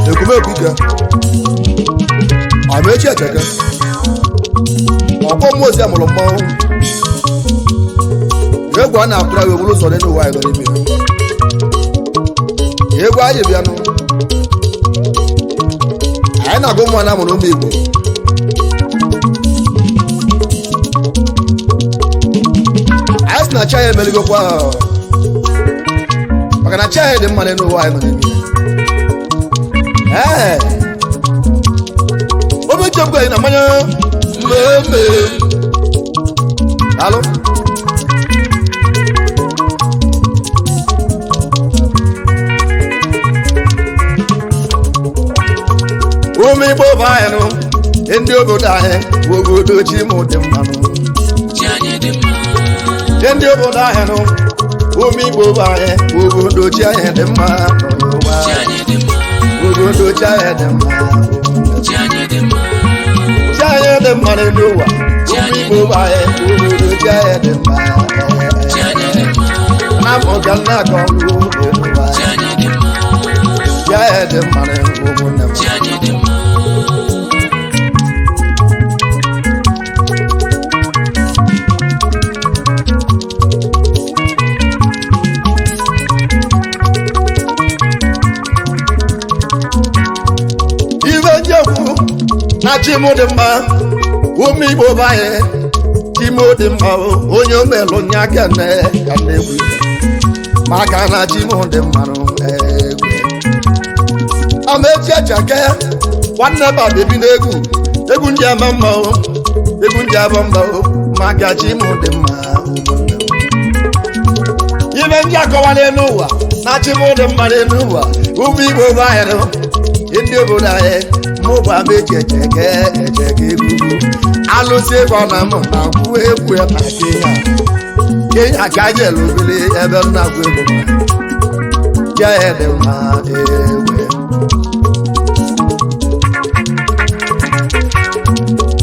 Ekumeku ike amaechi echeke ọkpọ mmụọ ozi amụrụ mmanwụ egwu a na-atụrụ anyị oburu ụzọ n'elu ụwa anyị nọ n'ime ya. Egwu anyị bịanụ, anyị na-agụ mmụọ na amụrụ ụmụ Igbo. Anyị sị na chi anyị emerigokwa ha, maka na chi anyị dị mma n'elu ụwa anyị nọ n'ime ya. Ee, obe nchekwa anyị na mmanya mmemme alụ. Ụmụ Igbo bụ anyị nụ, ndị obodo anyị bụ obodo chi m dị mmanụ. Chi anyị dị mma. Ndị obodo anyị nụ, ụmụ Igbo bụ anyị bụ obodo chi anyị dị mma n'ụwa. Chi anyị dị mma. Obodo chi anyị dị mma. Chi anyị dị mma. Chi anyị dị mma n'elu ụwa. Ụmụ Igbo bụ anyị obodo chi anyị dị mma. Chi anyị dị mma. Na mbụ ka nna akọ ọrụ elu ụwa. Chi anyị dị mma. Chi anyị dị mma na ụmụnne m. Chi anyị dị mma. Ife njekwu na chi m dị mma, ụmụ Igbo bụ anyị chi m dị mma o, onye omelụ nya kene ka m na-egwu ife maka na chi m dị mma nụ egwe. Amaechi echeke nwanne baba ebi n'egwu egwu ndị ama mma o, egwu ndị aba mba o, maka chi m dị mma ụmụnne m. Ibe ndị akọwa n'elu ụwa na chi m dị mma n'elu ụwa, ụmụ Igbo bụ anyị nụ, ndị obodo anyị mụ bụ Amaechi echeke echeke egwugwu alụsị ebe ọ na mụ na gwuo egwu ya na Kenya. Kenya ka anyị elubili ebe m na-agwụ egwu m. Chi anyị dị mma egwe.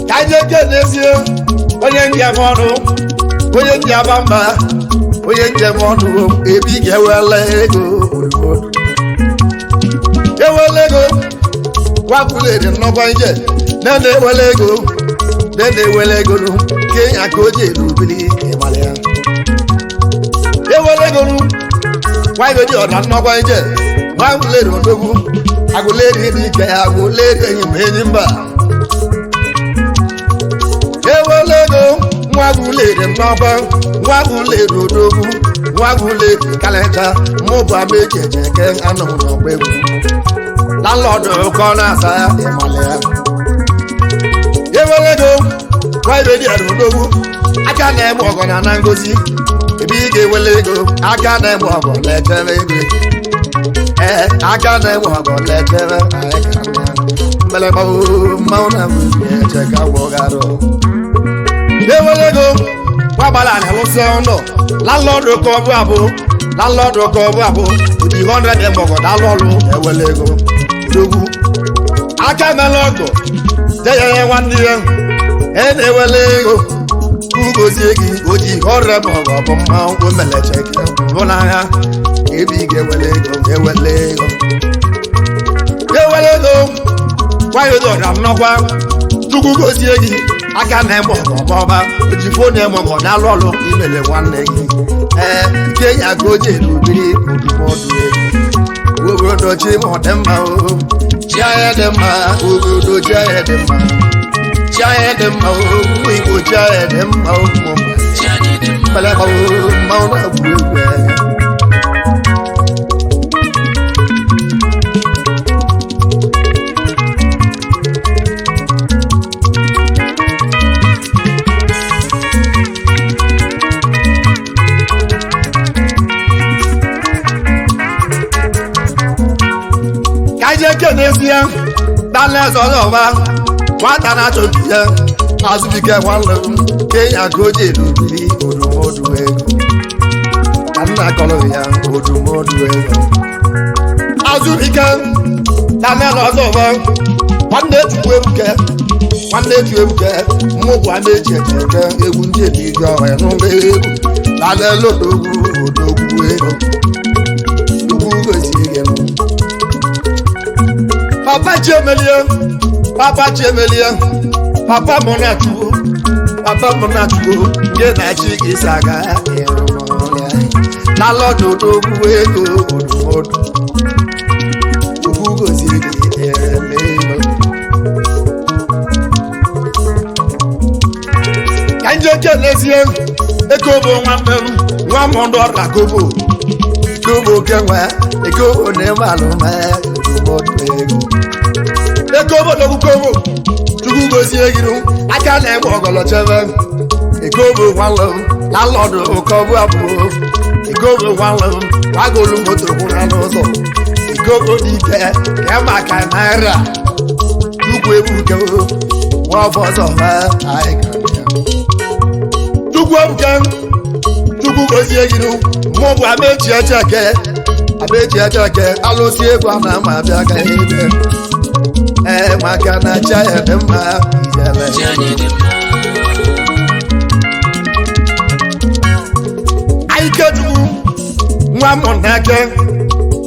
Ka anyị eke n'ezie onye njem ọnụ, onye njem mba, onye njem ọnụ ebi ga-ewele ego ozugbo. Ewele ego gwapụlere nnọkwa ije nene ewele ego nene ewele ego nụ Kenya ka o ji erubili ịmara ya. Ewele ego nụ gwa dị ọda nnọkwa ije gwapụlere odogwu agụleri dị ike ya agụleri enyi ma enyi mba. Ewele ego nwa agụleri nnọkwa nwa agụleri odogwu nwa agụleri kalịcha mụ bụ Amaechi echeke anọ m n'ọgba egwu landlord kọ na-asa ịmalị ya. Ewele ego gwa ibe dị odogwu aka na-eme ọgọ na na ngozi ebe ị ga-ewele ego aka na-eme ọgọ na-echere ego. Ee, aka na-eme ọgọ na-echere anyị ka nna ya. Mmelekpa mmanwụ na mbụ eche ka gwọ garụ. Ewele ego gwa gbara anyị lụsị ụlọ landlord ka ọ bụ abụ landlord ka ọ bụ abụ ụdị 100 mọgọ dalụ ọlụ ewele ego odogwu aka mela ọgọ jeyere nwanne ya e na-ewele ego ugozie gị oji ọrịa mọgọ bụ mmanwụ omelecheke bụ n'agha ebe ị ga-ewele ego ewele ego ewele ego nwayọdọra nnọkwa Chukwu gozie gị aka na-eme ọgọmọba oji fon eme ọgọ na-alụ ọlụ imele nwanne gị. Ee, Kenya ka o ji erubiri ndụmọdụ ego obodo chi m dị mma o, chi anyị dị mma obodo chi anyị dị mma, chi anyị dị mma o, ụmụ Igbo chi anyị dị mma o, ụmụ mma. Chi anyị dị mma. Mmelekpa o, mmanwụ na-agwụ egwu ya. Ekenezie dala ọba nwata na-achọ nke ya azụbike nwanne m kenya ka o ji erubiri odumodu ego ka nna kọrọ ya odumodu ego azụbike daniel ọzọba nwanne chukwu ebuke nwanne chukwu ebuke mmụgwụ a na-eji eke egwu ndị ebiji ọha n'ụlọ egwu daniel odogwu odogwu ego chukwu gozie gị. Papa Chiemelie, Papa Chiemelie, Papa Monachukwu, Papa Monachukwu, nke na-achị gị isi aga na lọdụ odogwu ego odomodu chukwu gozie gị eme ego. Ka nje kelezie ekobo nwanne m nwa m ndụ ọra kobo kobo kenwe ekobo na ịmalụ ma odomodu ego ekobo n'okwu kobo chukwu gozie gị aka na-egbe ọgọlọ chebe ekobo nwanne m lalọdụ ụkọbụ abụọ ekobo nwanne m wagolu moto kwụra n'ụzọ ekobo n'ike ka maka naira chukwu ebuke nwa ọfọzọ ha anyị ka bịa. Chukwu ebuke chukwu gozie gị mụ bụ amechi echeke amechi echeke alụsị egwu a na ama abịa ka ebe ee maka na chi ya dị mma ijele. Chi anyị dị mma. Ikechukwu nwa m na-eke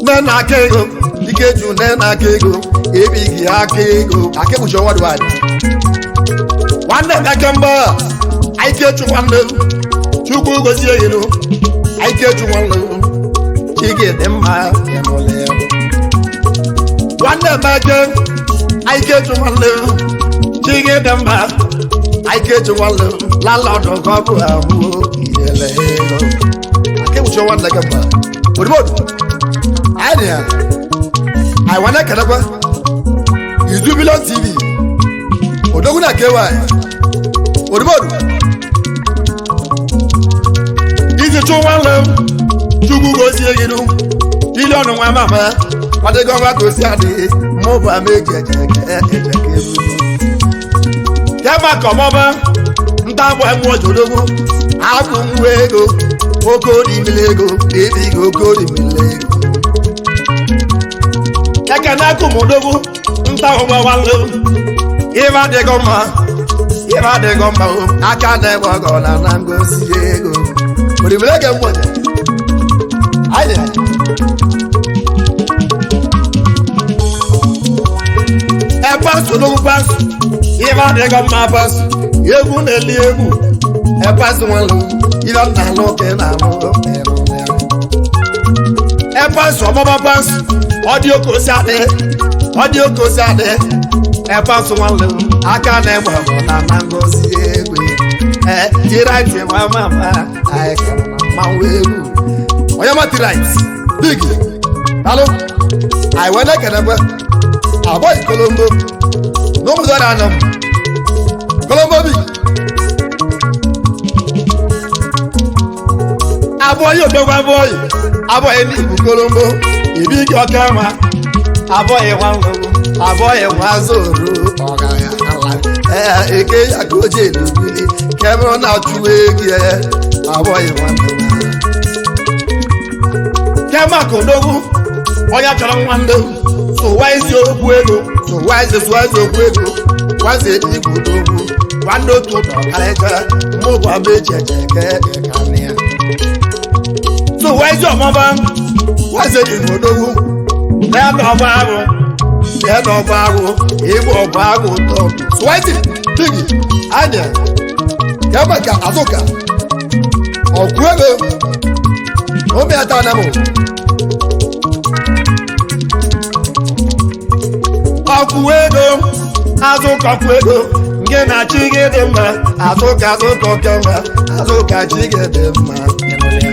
nne na-aka ego Ikechu nne na-aka ego ebighị aka ego aka ekpuchi ọnwa dị nwanyị nwanne m eke mgba Ikechu nwanne m chukwu gozie elu Ikechu nwanne m chike dị mma ịnụla ya nwanne m eke Ikechu nwanne m chike dị mma Ikechu nwanne m lalọdụ ka ọ bụ abụọ iyele ego akẹ́wùsọ wa nàgẹ̀ mọ́ òdìbòdù àyẹ̀dìyà àìwá náà kẹ̀dẹ́gbẹ́ ìzú mílíọ̀nù tv òdógún náà kéwà ẹ̀ òdìbòdù ìzì tún wọn lọ chukwu gosi eginu mílíọ̀nù nwa mama ọdịgọ nwa gosi adị mụba méjì ẹ̀jẹ̀ kẹ́ ẹ̀jẹ̀ kẹ́ yaba kọmọba ntabụ ẹmu ọjọdogwu agụ nwa ego oke orimile ego ebighị oke orimile ego ekene akụmodogwu ntaụgbawalụ ibe adịghị mma ibe adịghị mma o aka na-egbe ọgọ na na ngosi ego orimile ego mgbede anyị epasu n'ugwu pasu ibe adịghị mma pasu egwu na-eli egwu epasu nwalụ ibe m na-alụ ka ị na-alụ ịrụ ya epasu ọmụma pasu ọ dị oke osi adị ọ dị oke osi adị epasu nwalụ aka na-egbe bụ na na ngozi egwu ee tiraiti nwa mama anyị kara na mmanwụ egwu onye ma tiraiti big alụ anyị wee na-ekenekwe abọ́yì kolombo n'ụmụzọ na anọ kolombo bi abọ́yì odogwu abọ́yì abọ́yì ní ibu kolombo ibi gị ọka nwa abọ́yì nwa ngwugwu abọ́yì nwa zoro ọgaranya ala ee eke ya ka o ji elubili kemụrụ na-achụ ego ya abọ́yì nwa ngwugwu kemaka odogwu onye chọrọ nwa ndogwu sụwa ezi okwu ego sụwa ezi sụwa ezi okwu ego wazi igwu odogwu nwanne otu ụtọ karịcha mụ bụ ama eji eje eke ịkanị ya sụwa ezi ọmọba wazi igwu odogwu n'ebe ọgba ahụ n'ebe ọgba ahụ ịbụ ọgba ahụ ụtọ sụwa ezi pigi anya ya maka azụka ọgwụ ego omi ata anamụ ọkwụ ego azụka ọkwụ ego nke na chi gị dị mma azụka azụka oke mma azụka chi gị dị mma ịnụrụ ya.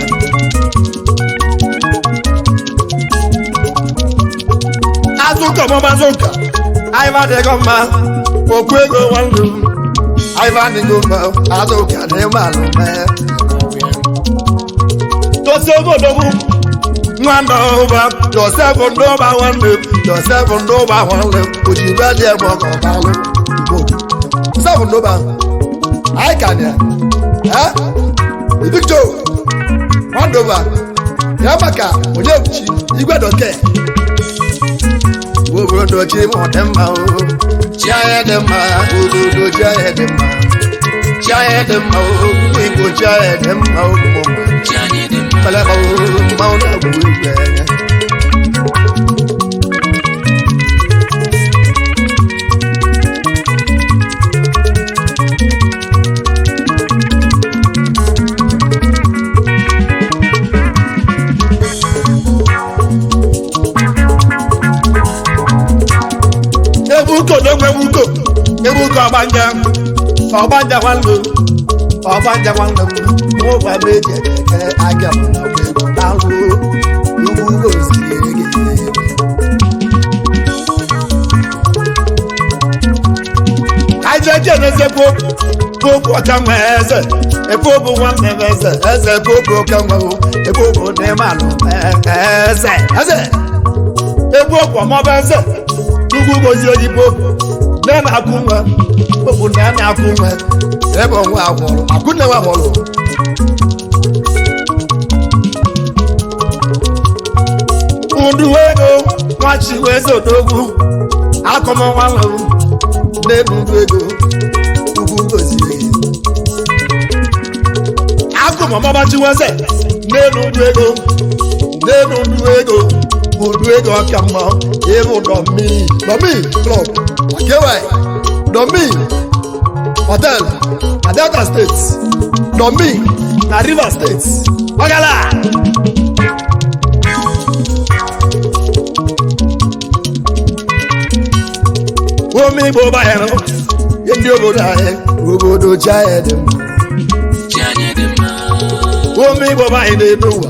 Azụka ọmụma azụka anyịba adịghị mma okwu ego nwanne m anyịba adịghị mma azụka dị mma alụme tosi oge odogwu Nwanne ụba Joseph Ndụba nwanne m, Joseph Ndụba nwanne m, ojibe dị ebe ọgọ daalụ. Igbo Joseph Ndụba anyị ka dị ya eh Big Joe Nwandoba ya maka onye ebuchi igwe doke obodo chi ma ọ dị mma o chi anyị dị mma, obodo chi anyị dị mma, chi anyị dị mma o, ụmụ Igbo chi anyị dị mma o, ụmụ Chi anyị dị mma. Peleba o, mmanwụ na-agwụ egwu anya. Ebuko n'ogwe ebuko, ebuko ọgbanja, ọgbanja nwanne m, ọgbanja nwanne m, mụ gwa m eji eke aga m na egwu n'alụ ugwu osimiri gị. Anyị je n'eze popu, popu ọka nwe eze, epopu nwanne m eze, eze popu ọka nwe o, epopu n'ime alụ eze, eze. Egwu ọkwa maọbụ eze, Chukwu gozie oyibo, nne na-akụ nwa, popu nne na-akụ nwa, ebe onwe agwọrọ, akụ nne nwa agwọrọ. Udu ego, nwachi wee odogwu, akọmọnwa lụrụ, na-ebu ego, Chukwu gozie gị. Akụmọmọbachiweze, n'elu ndụ ego, n'elu ndụ ego, udu ego ọka mma, ịbụ dọmii, dọmii klọb, akewa, dọmii họtel na Delta Steeti, dọmii na Rivers Steeti, ọgala. Ome Igbo banyere ndị obodo anyị, obodo chi anyị dị mma. Chi anyị dị mma. Ome Igbo be anyị na-eme ụwa,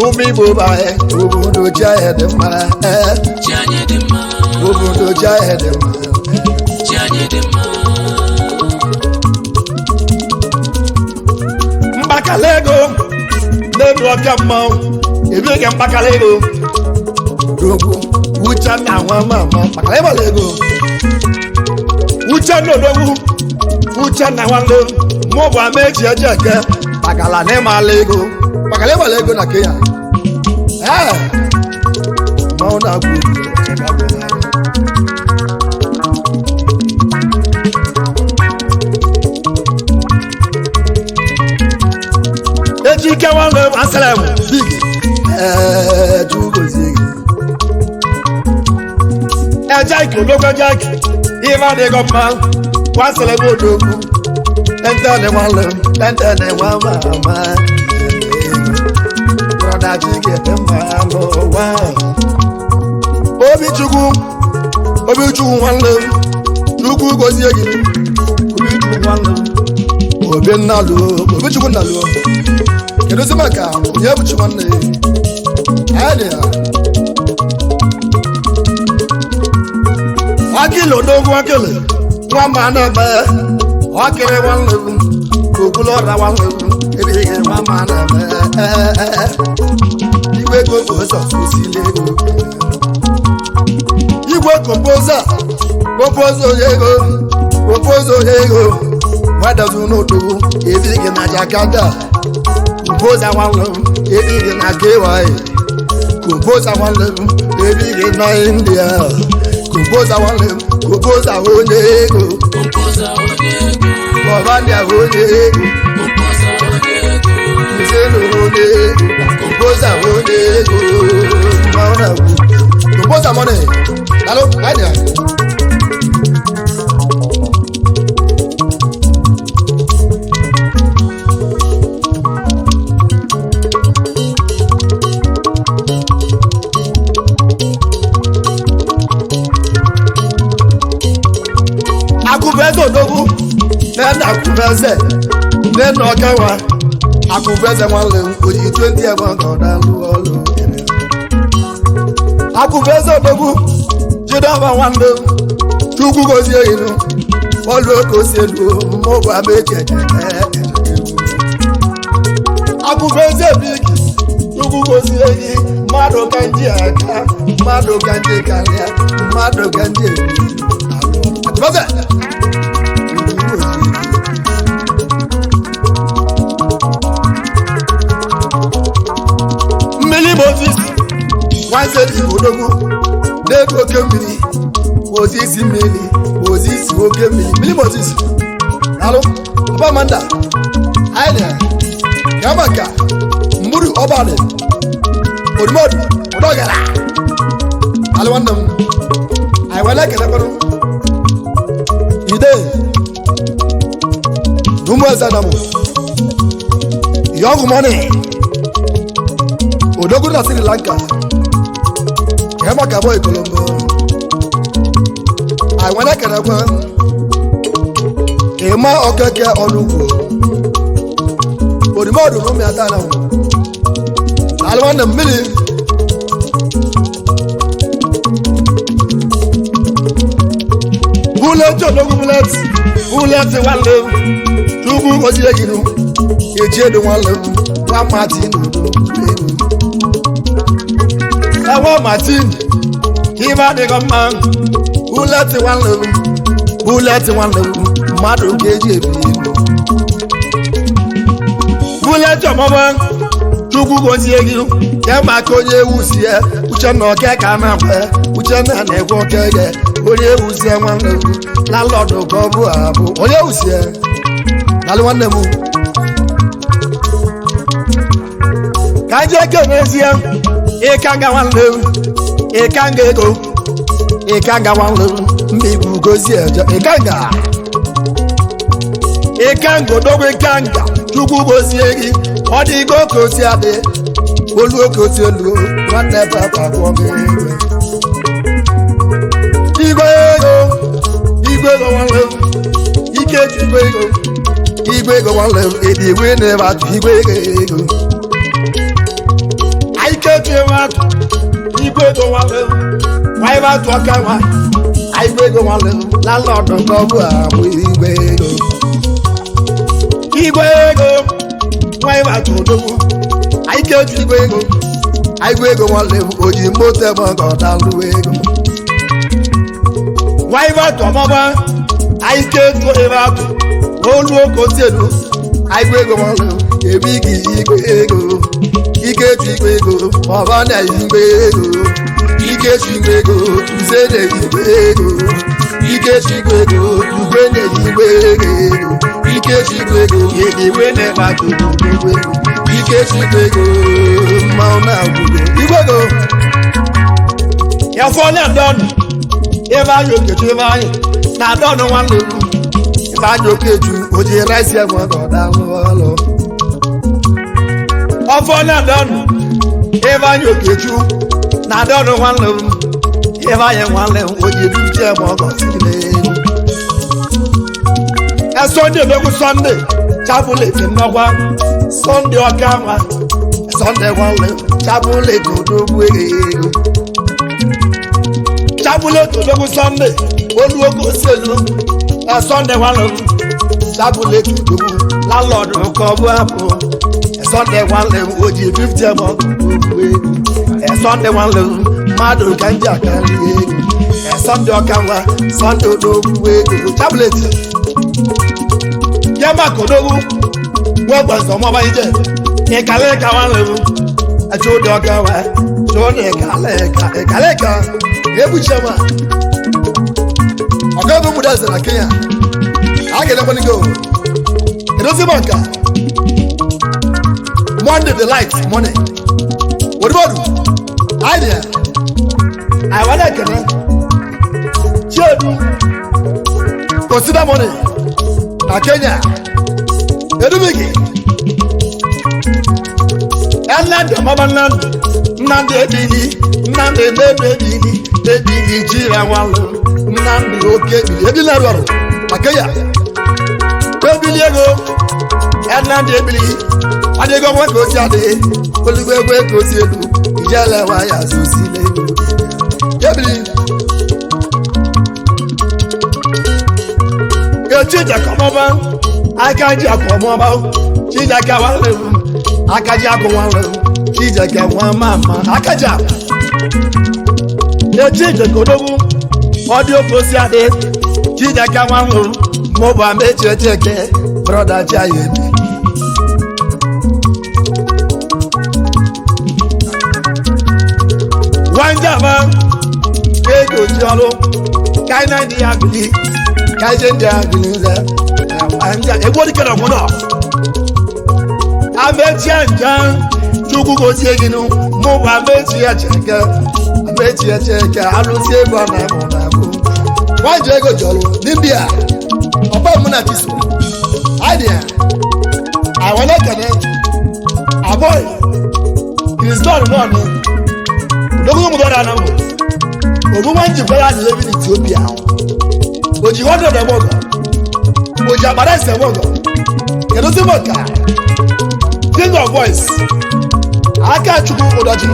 ume Igbo be anyị, obodo chi anyị dị mma, ee, Chi anyị dị mma. Obodo chi anyị dị mma. Chi anyị dị mma. Mgbakala ego n'elu ọka mmanwụ, ebighị mgbakala ego dogwu uche na nwa mama mgbakala ịgbala ego uche na odogwu uche na nwanne mụ bụ ama eji eje eke mgbakala na ịmala ego mgbakala ịgbala ego na Kenya ee mmanwụ na-agwụ egwu, cheka bụ ya. Ejike nwanne m asịrị m big ee Chukwu gozie gị. Ejike odogwu ejike ife adịghị mma kwasịrị m odogwu tentene nwanne m tentene nwa mama brọda Chike dị mma n'ụwa. Obichukwu Obichukwu nwanne m Chukwu gozie gị. Obichukwu nwanne m Obi nnaluo Obichukwu nnaluo. Kedụzi maka onye bụchi nwanne ya anyị dị ya akịlị odogwu akịlị nwa ma na-eme ọkịrị nwanne m okwulu ọra nwanne m ebighị nwa ma na-eme igwe ego bụ ụzọ osili ego igwe kompoza kompoza onye ego kompoza onye ego nwadozi n'odogwu ebighị na Jakarta kompoza nwanne m ebighị na KY kompoza nwanne m ebighị na India kompoza nwanne m kompoza onye ego Kompoza onye ego. Bọbandia onye ego Kompoza onye ego. Nzelu onye ego kompoza onye ego mmanwụ na-agwụ kompoza money daalụ anyị. Akụbeze odogwu nena akụbeze nena ọkawa akụbeze nwanne m oji 20 ebe ọ na-alụ ọlụ. Akụbeze odogwu jidọba nwanne m Chukwu gozie inu ọlụ oke osi elu mmụbụ ama eji eje. Akụbeze bigi Chukwu gozie gị mmadụ. Mmadụ ka nji aka, mmadụ ka nji karịa, mmadụ ka nji ebi alụ. Atụbọsị! Mmiri Moses nwanze dị odogwu n'ebe oke mmiri. Moses mmiri, Moses oke mmiri, mmiri Moses alụ ọbamanda anyị na ya maka mgburu ọbalị odumodu ọdọgara alụ. Nwanne m, anyị were ekelekwanụ ide n'ụmụ eze na mụ yọgụ mọnị odogwu na Sri Lanka kema ka boy Colombo. Anyị were ekelekwa ịma okeke ọnụugwu odumodu na ụmụ ya na mụ alụ. Nwanne m, mmiri bullet odogwu, bullet, bullet nwanne m, chukwu gozie gị nụ eji edo. Nwanne m, nwa Martin udo ego ewe Martin ibe adịghị mma. Bullet nwanne m, bullet nwanne m, mmadụ ka eji ebi ego. Bullet ọmọma, chukwu gozie gị. Ya maka onye ewusie Uchenna oke ka na-akwa Uchenna na-ekwe oke gị onye ewusie. Nwanne m, lalọdụ ka ọ bụ abụ onye ewusie. Nalụ nwanne m, ka anyị eke n'ezie ịka nga nwanne m, ịka nga ego, ịka nga nwanne m, mba ibu gozie eje ịka nga, ịka nga odogwu, ịka nga, chukwu gozie gị. Ọ dịgo ka osi adị olu oke osi elu. Nwanne papa gwọ gị igwe ego, igwe ego nwanne m, ike ji igwe ego, igwe ego nwanne m, ịdị igwe na-ebe atụ igwe ego, ike ji ebe atụ igwe ego nwanne m, nwa ebe atụ ọka nwa igwe ego nwanne m, lalọdụ ka ọ bụ abụ igwe ego, igwe ego nwa ebe atụ odogwu, ike ji igwe ego, igwe ego nwanne m, o ji moto ebe ọ ga-ọdalụ ego nwa ebe atụ ọmọba, ike etu ebe atụ olu oke otielu igwe ego nwanne m, ebe igi igwe ego, ike etu igwe ego ọba na igwe ego, ike etu igwe ego nze na igwe ego, ike etu igwe ego ugwe na igwe ego, ike etu igwe ego igwe na-ebe atụ igwe ego, ike etu igwe ego mmanwụ na-agwụgo igwe ego. Ya fọ na dọnụ ebe anyị okechu, ebe anyị na dọnụ nwanne m, ebe anyị okechu o ji rice ya nwa ka ọ dalụ ọlụ ọfọ na dọnụ ebe anyị okechu na dọnụ nwanne m, ebe anyị nwanne m o ji ebute ma ọ gọsiri n'elu Sọnde odogwu, Sọnde chapụleti nnọkwa, Sọnde ọka nwa, Sọnde nwanne m, chapụleti odogwu ego, chapụleti odogwu, Sọnde olu oge oselu na Sọnde nwanne m, chapụleti odogwu lalọdụ ka ọ bụ abụ Sọnde nwanne m, o ji 50 ma ọ bụ ego. Sọnde nwanne m, mmadụ ka ndị aka nri ego. Sọnde ọka nwa, Sọnde odogwu ego, chapụleti yaba kodogu wọ́n gbọ̀nsọ̀ mọ́ báyìí jẹ́ ìkàlẹ̀ ìka wà lẹ́nu ẹ̀tí ó di ọ̀gá wa tí ó ní ìkàlẹ̀ ìka ìkàlẹ̀ ìka ebu chiama ọ̀gá ebu múdà ẹsẹ̀ na Kenya agẹ̀dẹ̀ pọ̀ nígbà o edozi banka Monday the light money òdìbòdù àìdíyà àìwálẹ̀ kẹ̀nẹ́ chiedu consider money na Kenya edubigi Nnamdi ọmọba Nnamdi, Nnamdi ebili, Nnamdi ebe ebili ebili jiri anwalụ Nnamdi oke ebili ebili na-arụ ọrụ na Kenya ebili ego. Nnamdi ebili adịghị ọnwa ka osi adịghị olugbo egwe ka osi elu ijele nwa ya zozile ego ebili echija kọmọba aka ji akụ ọmọba chijaka nwanne m, aka ji akụ nwanne m. Chijioke nwa mama akaja Echijioke odogwu ọ dị ofe osi adị Chijioke nwa m mụ bụ Amechi Echeke brọda Chiayebi Wanjama ego ji ọrụ kaina ndị ya bili kaije ndị ya bili nze anja egwu dike na ọgbọdọ Amechi anja Chukwu gozie gị nụ mụ bụ Amechi Echeke Amechi Echeke alụsị ego a na-abụ na-abụ nwaji ego ji ọrụ n'India ọba mụ na chiso idea àwọn ẹkẹnẹ aboy kristan náà ni lókùnkùn mú bọ́dà náà mọ̀ ògùn wọn jì fọlá ní ebi ní Ethiopia òjì wọn dọ̀dọ̀ mọ̀gàn òjì àpàdé ẹsẹ̀ mọ̀gàn kẹ̀dọ́ sí mọ̀ká king of boys aka chukwu ụdọji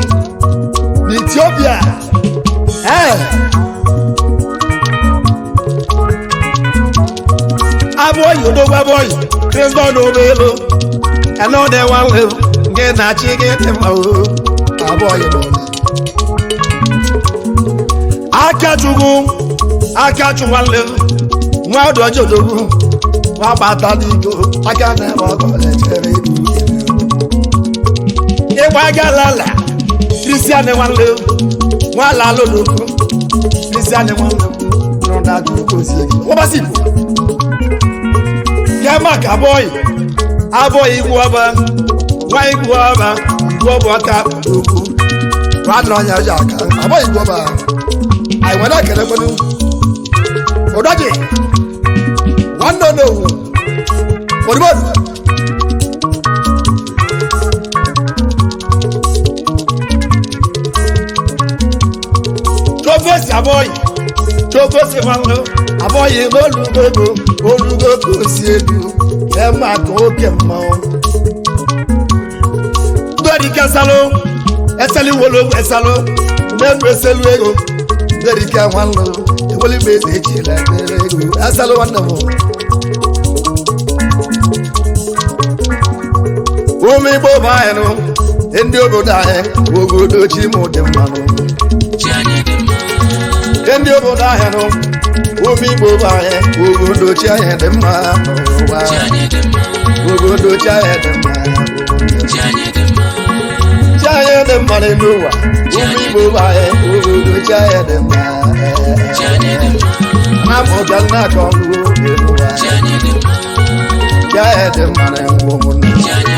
ní Ethiopia ẹ̀ abụọyị odogwu abụọyị kristan obelu ẹnọdẹ wa ń gị na chi gị dị mma o abụọyị n'ụlọ akachukwu akachukwu nwanne m nwa ọdụ ọjọọ odogwu nwa bata n'iko aka na-eme ọgọ lechere ibu ịgba galala kristian nwanne m nwa ala odogwu kristian nwanne m nọ na chukwu ozie gị nwabasị igbo ya maka abụọyị abụọyị igwu ọba nwa igwu ọba igwu ọba ọka okwu radụrụ anya ọjọọ aka abụọyị igwu ọba anyị nwere ekele kwenu ụdọji nwanne onowu odumodu chofesi abụọyị chofesi nwanne abụọyị n'olugo olugo ka o si edu ẹ máa kọ ókè mọ́. Ndọ́rí kẹsàló, ẹsẹ̀lú wo ló ẹsàló, lẹ́nu ẹsẹ̀lú ego, ndọ́rí kẹ wọn lọ, ewéli méjì èjì lẹ́gbẹ̀rẹ̀ ego, ẹsàló wọn nà mọ́. Ụmụ Igbo bụ anyị nụ, ndị obodo anyị, obodo chi mụ dị mma nụ. Chi anyị dị mma. Ndị obodo anyị nụ, ụmụ Igbo bụ anyị, obodo chi anyị dị mma n'ụwa. Chi anyị dị mma. Obodo chi anyị dị mma. Chi anyị dị mma. Chi anyị dị mma n'elu ụwa, ụmụ Igbo bụ anyị, obodo chi anyị dị mma. Chi anyị dị mma. Na mụga nna ka ọlụ oge n'ụwa. Chi anyị dị mma. Chi anyị dị mma na ụmụnne. Chi anyị